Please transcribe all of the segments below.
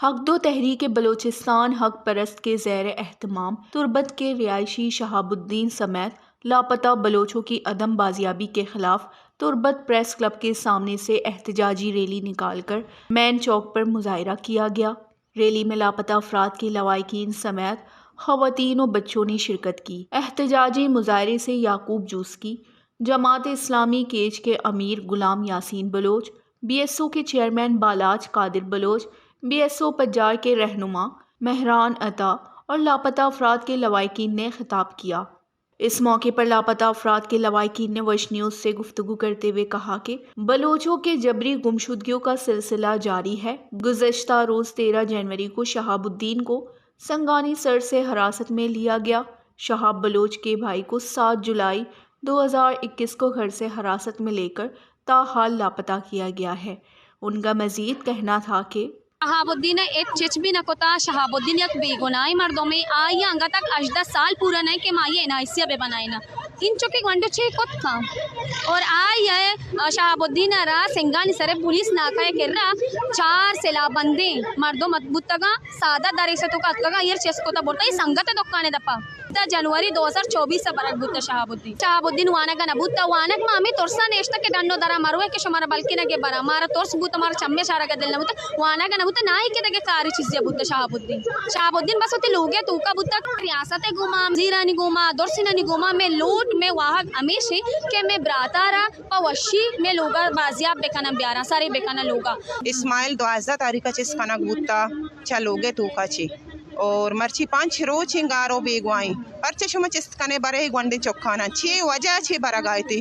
حق دو تحریک بلوچستان حق پرست کے زیر اہتمام تربت کے رہائشی شہاب الدین سمیت لاپتہ بلوچوں کی عدم بازیابی کے خلاف تربت پریس کلب کے سامنے سے احتجاجی ریلی نکال کر مین چوک پر مظاہرہ کیا گیا۔ ریلی میں لاپتہ افراد کے لواحقین سمیت خواتین و بچوں نے شرکت کی۔ احتجاجی مظاہرے سے یعقوب جوسکی، جماعت اسلامی کیچ کے امیر غلام یاسین بلوچ، بی ایس او کے چیئرمین بالاچ قادر بلوچ، بی ایس او پجار کے رہنما مہران عطا اور لاپتہ افراد کے لواحقین نے خطاب کیا۔ اس موقع پر لاپتہ افراد کے لواحقین نے وش نیوز سے گفتگو کرتے ہوئے کہا کہ بلوچوں کے جبری گمشدگیوں کا سلسلہ جاری ہے۔ گزشتہ روز تیرہ جنوری کو شہاب الدین کو سنگانی سر سے حراست میں لیا گیا۔ شہاب بلوچ کے بھائی کو سات جولائی دو ہزار اکیس کو گھر سے حراست میں لے کر تاحال لاپتہ کیا گیا ہے۔ ان کا مزید کہنا تھا کہ شہاب الدین ءَ ہچ نہ کتا، شہاب الدین یک بے گناہیں مردمے، آئی ءَ انگت تک ہژدہ سال پورا نہ کہ ما آئی ءَ این آئی سی ءَ بہ بنائیناں۔ انچو کہ گونڈو چے کت کن؟ اور آئی ءَ، شہاب الدین ءَ را سنگانی سر ءَ پولیس ناکہ ءِ کرا چار سلاہ بندیں مردم ات بوتگاں، سادہ درے سے توکا اتکگاں، ایر چست کتا برتا، اے سنگت ءِ دکان ءِ دپا۔ تا جنوری دو ہزار چوبیس ءَ برگ بوتا شہاب الدین۔ شہاب الدین وانگ ءَ نہ بوتا، وانگ ما ہمے ترس ءَ نشتہ کہ ڈن ءُ در ءَ مروے کہ شمارا بلکیں نگے براں، مارا ترس بوتا، مارا چمے شارگ ءَ دل نہ بوتا، وانگ ءَ نہ بوتا، نہ ہی کہ دگہ کارے چیزے بوتا شہاب الدین۔ شہاب الدین بس وتی لوگ ءِ توکا بوتا، ریاست ءِ گوما، وزیرانی گوما، درسینانی گوما، مئے لوٹ، مئے واہگ ہمیش انت کہ مئے برات ءَ را پہ وشی مئے لوگ ءَ بازیاب بکنن، بیارن، سرے بکنن لوگ ءَ۔ اسماعیل دوازدہ تاریخ ءَ چست کنگ بوتا چہ لوگ ءِ توکا چہ۔ اور مرچی پنچ روچ انگار و بیگواہیں۔ پرچہ شما چست کنے برے گونڈیں چکاناں؟ چے وجہ چے برگ ءَ ات ئے؟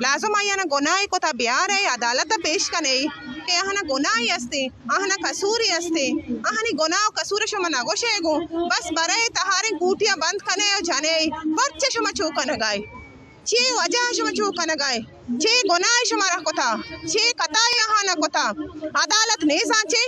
لازم آیانا گناہے کتا بیارے، عدالت ءَ پیش کنے کہ آہانا گناہے استیں، آہانا قصورے استیں، آہانی گناہ و قصور شما نگوشے گوں، بس برے تہاریں کوٹیاں بند کنے و جنے، پرچہ شما چو کنگ ءَ ئے؟ چے وجہ شما چو کنگ ءَ ئے؟ چے گناہے شمارا کتا؟ چے خطائے آہانا کتا؟ عدالت نیزاں چے؟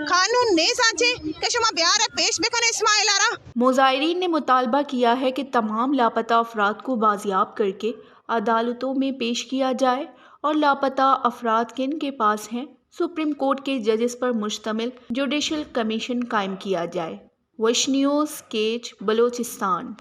قانون نیزاں چے کہ شما بیارے پیش بکنے اسماعیل ءَ را؟ مظاہرین نے مطالبہ کیا ہے کہ تمام لاپتہ افراد کو بازیاب کر کے عدالتوں میں پیش کیا جائے اور لاپتہ افراد کن کے پاس ہیں، سپریم کورٹ کے ججز پر مشتمل جوڈیشل کمیشن قائم کیا جائے۔ وش نیوز، کیچ، بلوچستان۔